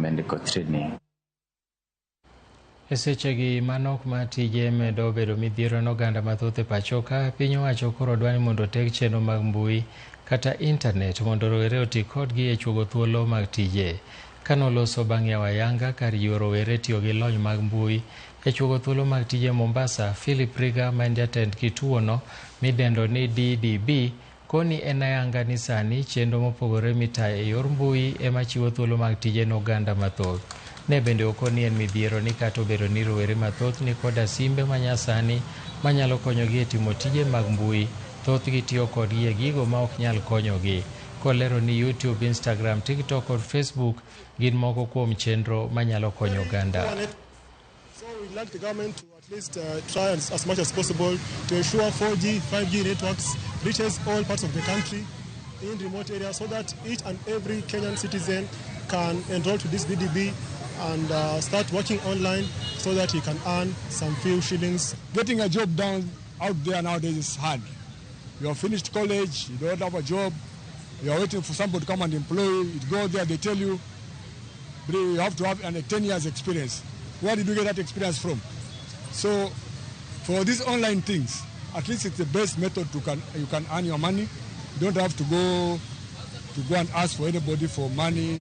Medical Training. E sechegi manok ma tije medo bedo midhiero ne oganda mathoth e pachoka, piny owacho koro dwa ni mondo oteg chenro mag mbui kata intanet mondo rowere oti kodgi e chuogo thuolo mag tije. Kanoloso bang' yawo ayanga kar jiwo rowere tiyo gi lony mag mbui e chuogo thuolo mag tije Mombasa, Philip Riga ma en jatend kituono midendo ni DDB koni en ayanga ni sani chenro mopogore mitayo e yor mbui ema chiwo thuolo mag tije ne oganda mathoth. Ne bende okoni en midhiero ni kata obedo ni rowere mathoth ni koda simbe manyasani manyalo konyogi e timo tije mag mbui, thothgi tiyo kodgi e gigo ma ok nyal konyogi. Kolero ni YouTube, Instagram, TikTok kod Facebook gin moko kuom chenro manyalo konyo oganda. So we'd like the government to at least try as much as possible to ensure 4G, 5G networks reaches all parts of the country in remote areas so that each and every Kenyan citizen can enroll to this DDB and start working online so that he can earn some few shillings. Getting a job down out there nowadays is hard. You have finished college, you don't have a job, you are waiting for somebody to come and employ you. You go there, they tell you you have to have a 10 years experience. Where did you get that experience from? So for these online things, at least it's the best method you can earn your money. You don't have to go and ask for anybody for money.